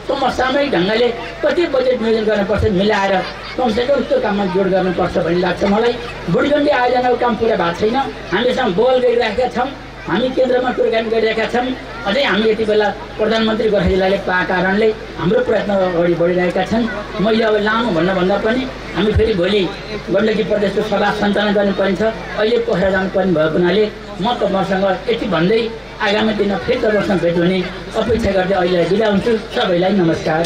समसामयिक ढङ्गले कति बजेट नियोजन गर्नुपर्छ मिलाएर कमसेकम त्यो काममा जोड गर्नुपर्छ भन्ने लाग्छ मलाई। बुढीगण्डी आयोजनाको काम पुरा भएको छैन, हामीसँग बल गरिरहेका छौँ, हामी केन्द्रमा कुराकानी गरिरहेका छौँ। अझै हामी यति बेला प्रधानमन्त्री गोर्खा जिल्लाले पाएको कारणले हाम्रो प्रयत्न अगाडि बढिरहेका छन्। मैले अब लामो भन्दा पनि हामी फेरि भोलि गण्डकी प्रदेशको सभा सञ्चालन गर्नुपर्ने छ, अहिले पोखरा जानुपर्ने भएको हुनाले म तपाईँसँग यति भन्दै आगामी दिनमा फेरि तपाईँसँग भेट हुने अपेक्षा गर्दै अहिले बिदा हुन्छु। सबैलाई नमस्कार।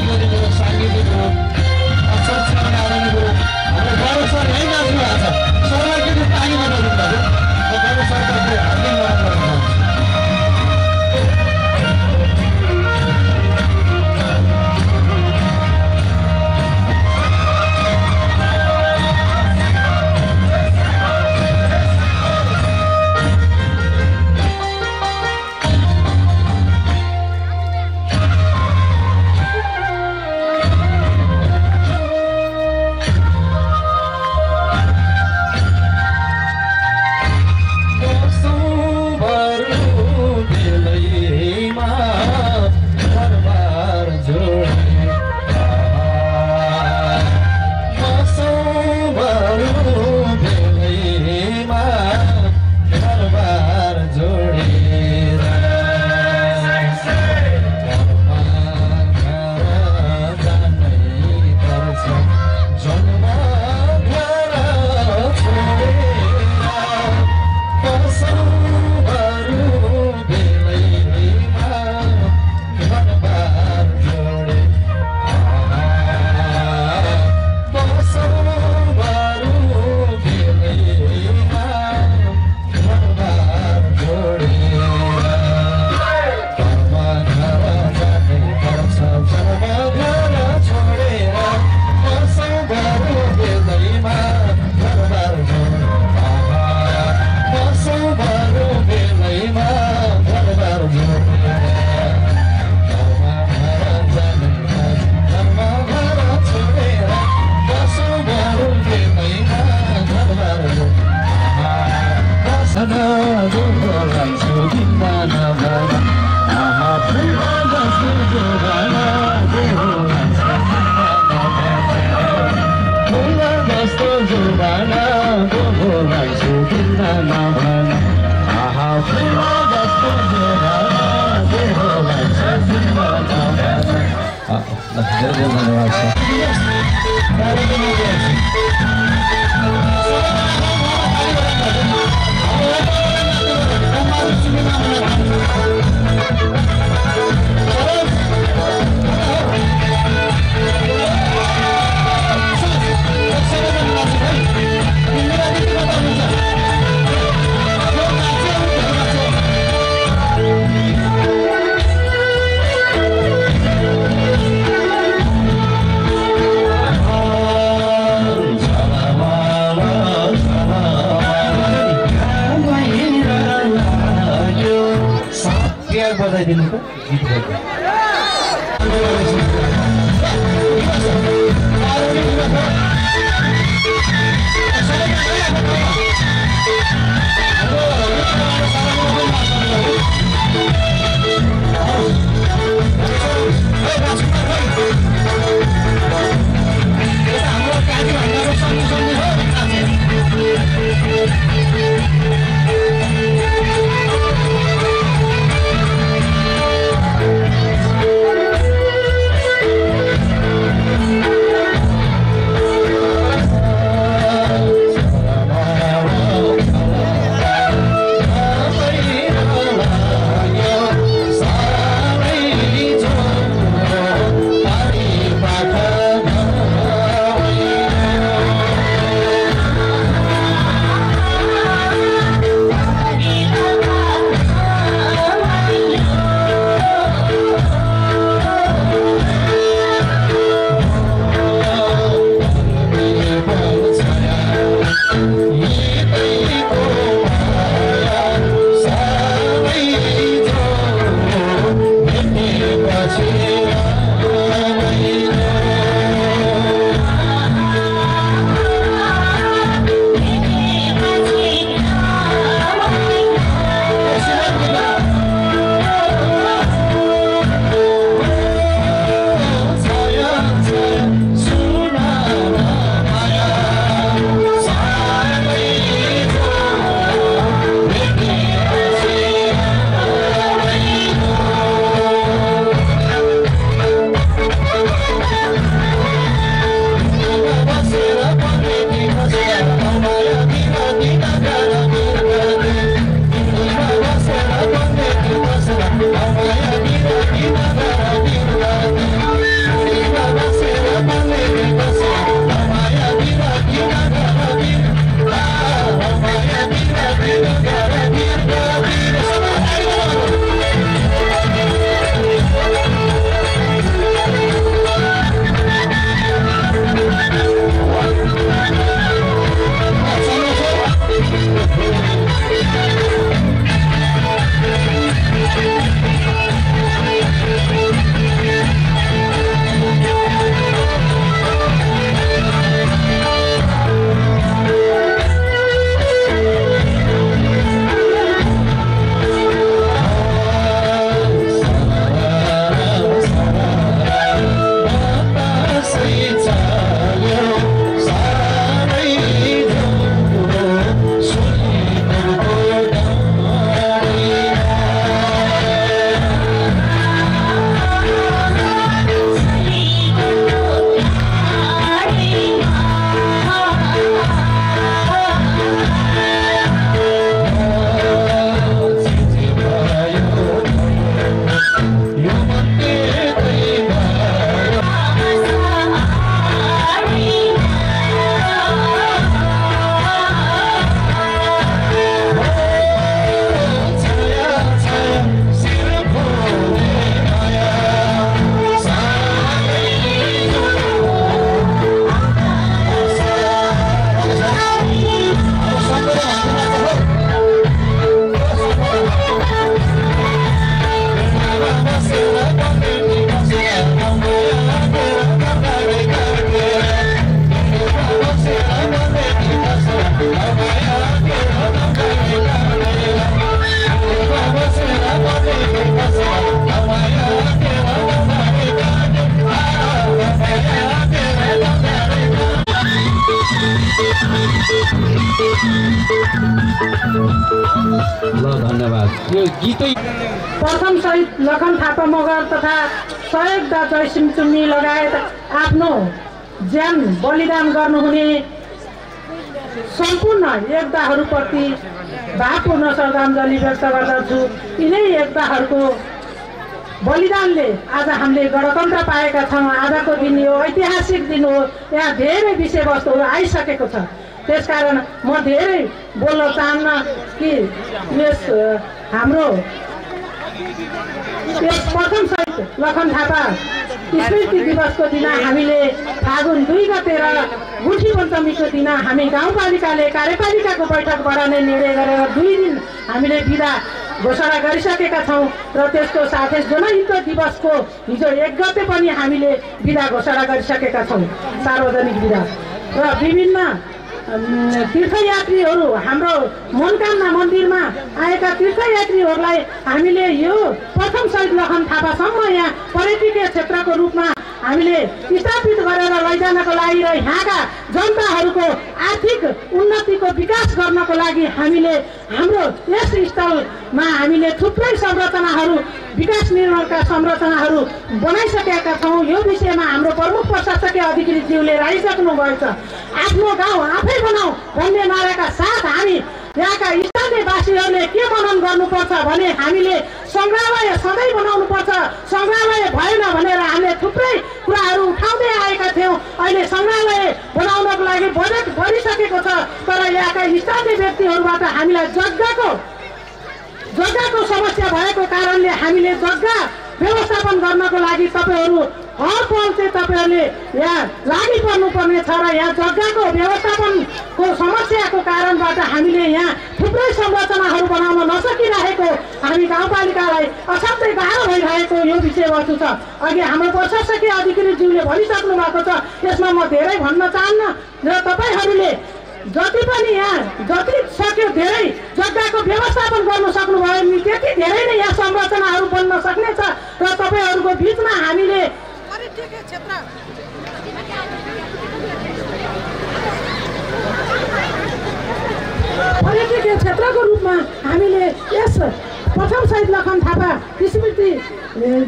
गरिदिनु सांगीतिक हो अक्षर आउने हो हाम्रो गौरव सर यही नाच्नु भएको छ सरलाई किन तालीमा नदिनु गौरव सरकारले हार्दिक माग गर्न चाहन्छु बजाइदिनु त गीत यो गीतै प्रथम शहीद लखन थापा मगर तथा सहयोगदा जयसिंह चुन्नी लगायत आफ्नो ज्यान बलिदान गर्नुहुने सम्पूर्ण योद्धाहरूप्रति भावपूर्ण श्रद्धाञ्जली व्यक्त गर्दछु। यिनै योद्धाहरूको बलिदानले आज हामीले गणतन्त्र पाएका छौँ। आजको दिन यो ऐतिहासिक दिन हो। यहाँ धेरै विषयवस्तुहरू आइसकेको छ। त्यसकारण म धेरै बोल्न चाहन्न कि यस हाम्रो यस प्रथम शहीद लखन थापा स्मृति दिवसको दिन हामीले फागुन 2 गते र गुठी पञ्चमीको दिन हामी गाउँपालिकाले कार्यपालिकाको बैठकबाट नै निर्णय गरेर 2 दिन हामीले बिदा घोषणा गरिसकेका छौँ र त्यसको साथै जनयुद्ध दिवसको हिजो 1 गते पनि हामीले बिदा घोषणा गरिसकेका छौँ, सार्वजनिक बिदा। र विभिन्न तीर्थयात्रीहरू हाम्रो मनोकामना मन्दिरमा आएका तीर्थयात्रीहरूलाई हामीले यो प्रथम शहीद लखन थापासम्म यहाँ पर्यटकीय क्षेत्रको रूपमा हामीले स्थापित गरेर लैजानको लागि र यहाँका जनताहरूको आर्थिक उन्नतिको विकास गर्नको लागि हामीले हाम्रो यस स्थलमा हामीले थुप्रै संरचनाहरू विकास निर्माणका संरचनाहरू बनाइसकेका छौँ। यो विषयमा हाम्रो प्रमुख प्रशासकीय अधिकृतज्यूले राखिसक्नु भएको छ। आफ्नो गाउँ आफै बनाऊ भन्ने नाराका साथ हामी यहाँका स्थानीयवासीहरूले के मनन गर्नुपर्छ भने हामीले सङ्ग्रहालय सधैँ बनाउनु पर्छ, सङ्ग्रहालय भएन भनेर हामीले थुप्रै कुराहरू उठाउँदै आएका थियौँ। अहिले सङ्ग्रहालय बनाउनको लागि बजेट गरिसकेको छ, तर यहाँका स्थानीय व्यक्तिहरूबाट हामीलाई जग्गाको समस्या भएको कारणले हामीले जग्गा व्यवस्थापन गर्नको लागि तपाईँहरू हर पल चाहिँ तपाईँहरूले यहाँ लागि पर्नुपर्ने छ र यहाँ जग्गाको व्यवस्थापनको समस्याको कारणबाट हामीले यहाँ थुप्रै संरचनाहरू बनाउन नसकिरहेको हामी गाउँपालिकालाई असाध्यै गाह्रो भइरहेको यो विषयवस्तु छ। अघि हाम्रो प्रशासकीय अधिकृतज्यूले भनिसक्नु भएको छ, यसमा म धेरै भन्न चाहन्न र तपाईँहरूले जति पनि यहाँ जति सक्यो धेरै जग्गाको व्यवस्थापन गर्न सक्नुभयो भने त्यति धेरै नै यहाँ संरचनाहरू बन्न सक्नेछ र तपाईँहरूको बिचमा हामीले पर्यटकीय क्षेत्रको रूपमा हामीले यस प्रथम शहीद लखन थापा स्मृति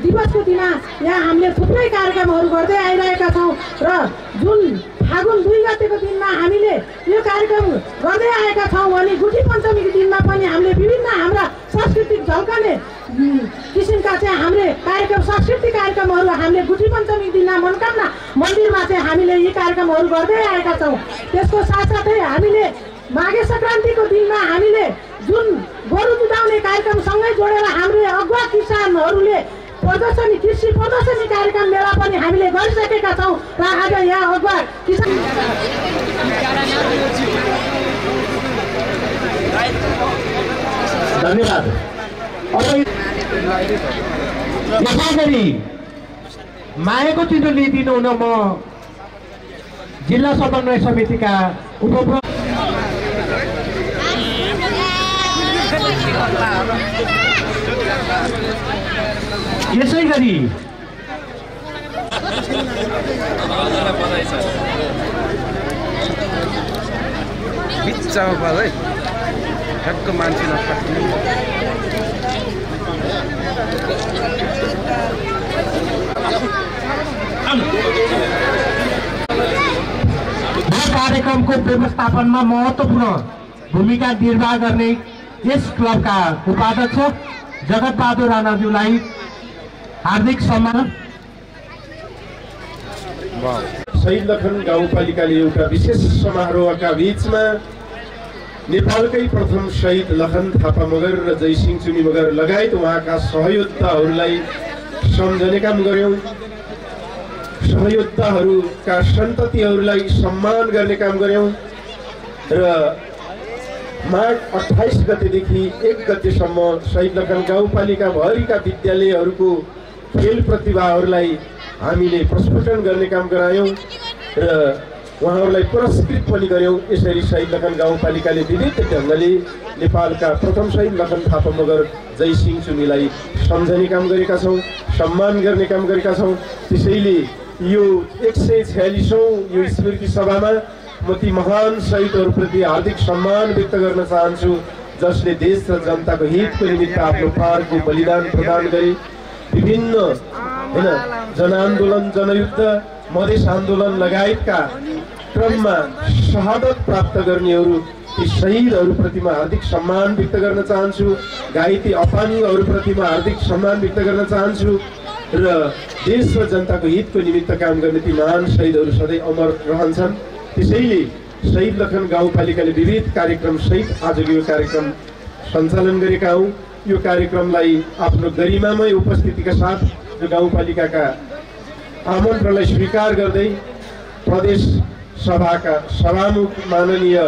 दिवसको दिन यहाँ हामीले थुप्रै कार्यक्रमहरू गर्दै आइरहेका छौँ र जुन फागुन 2 गतेको दिनमा हामीले यो कार्यक्रम गर्दै आएका छौँ भने गुठी पञ्चमीको दिनमा पनि हामीले विभिन्न हाम्रा सांस्कृतिक झल्कने किसिमका चाहिँ हामीले कार्यक्रम सांस्कृतिक कार्यक्रमहरू हामीले गुठी पञ्चमीको दिनमा मनोकामना मन्दिरमा चाहिँ हामीले यी कार्यक्रमहरू गर्दै आएका छौँ। त्यसको साथसाथै हामीले माघे सङ्क्रान्तिको दिनमा हामीले जुन गोरु जुधाउने कार्यक्रमसँगै जोडेर हाम्रो अगुवा किसानहरूले कृषि प्रदर्शनी कार्यक्रम मेला पनि हामीले गरिसकेका छौँ र आज यहाँ अगुवा किसान धन्यवाद। यसै मायाको चिठो लिइदिनु हुन म जिल्ला समन्वय समितिका यसै गरी बिच्चामा पाल है ठ्याक्क मान्छे नफाट्ने कार्यक्रमको व्यवस्थापनमा महत्त्वपूर्ण भूमिका निर्वाह गर्ने यस क्लबका उपाध्यक्ष जगतबहादुर राणाज्यूलाई हार्दिक सम्मान। शहीद लखन गाउँपालिकाले एउटा विशेष समारोहका बिचमा नेपालकै प्रथम शहीद लखन थापा मगर र जयसिंह चुनी मगर लगायत उहाँका सहयोद्धाहरूलाई सम्झने काम गर्यौँ। सहयोद्धाहरूका सन्ततिहरूलाई सम्मान गर्ने काम गर्यौँ र माघ 28 गतेदेखि 1 गतेसम्म शहीद लखन गाउँपालिका भरिका विद्यालयहरूको खेल प्रतिभाहरूलाई हामीले प्रस्फुटन गर्ने काम गरायौँ र उहाँहरूलाई पुरस्कृत पनि गर्यौँ। यसरी शहीद लखन गाउँपालिकाले विविध ढङ्गले नेपालका प्रथम शहीद लखन थापा मगर जयसिंह चुनीलाई सम्झने काम गरेका छौँ, सम्मान गर्ने काम गरेका छौँ। त्यसैले यो 146औं यो स्मृति सभामा म ती महान शहीदहरूप्रति हार्दिक सम्मान व्यक्त गर्न चाहन्छु जसले देश र जनताको हितको निमित्त आफ्नो प्राणको बलिदान प्रदान गरे। विभिन्न हैन जनआन्दोलन, जनयुद्ध, मधेस आन्दोलन लगायतका क्रममा शहादत प्राप्त गर्नेहरू ती शहीदहरूप्रति म हार्दिक सम्मान व्यक्त गर्न चाहन्छु। घाइते अपाङ्गहरूप्रति म हार्दिक सम्मान व्यक्त गर्न चाहन्छु र देश र जनताको हितको निमित्त काम गर्ने ती महान शहीदहरू सधैँ अमर रहन्छन्। त्यसैले शहीद लखन गाउँपालिकाले विविध कार्यक्रम सहित आजको यो कार्यक्रम सञ्चालन गरेका हौँ। यो कार्यक्रमलाई आफ्नो गरिमामय उपस्थितिका साथ यो गाउँपालिकाका आमन्त्रणलाई स्वीकार गर्दै प्रदेश सभाका सभामुख माननीय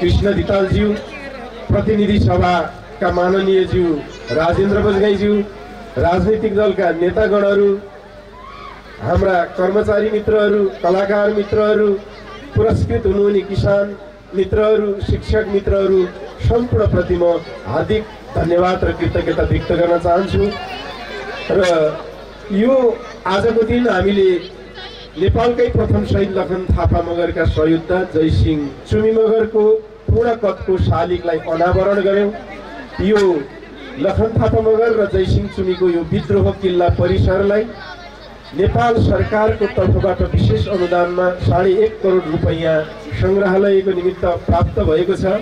कृष्ण धितालज्यू, प्रतिनिधि सभाका माननीय ज्यू राजेन्द्र बजगाईज्यू, राजनीतिक दलका नेतागणहरू, हाम्रा कर्मचारी मित्रहरू, कलाकार मित्रहरू, पुरस्कृत हुनुहुने किसान मित्रहरू, शिक्षक मित्रहरू सम्पूर्णप्रति म हार्दिक धन्यवाद र कृतज्ञता व्यक्त गर्न चाहन्छु। र यो आजको दिन हामीले नेपालकै प्रथम शहीद लखन थापा मगरका सहयोद्धा जयसिंह चुमी मगरको पूर्ण कदको शालिगलाई अनावरण गऱ्यौँ। यो लखन थापा मगर र जयसिंह चुमीको यो विद्रोह किल्ला परिसरलाई नेपाल सरकारको तर्फबाट विशेष अनुदानमा 1.5 करोड रुपैयाँ सङ्ग्रहालयको निमित्त प्राप्त भएको छ।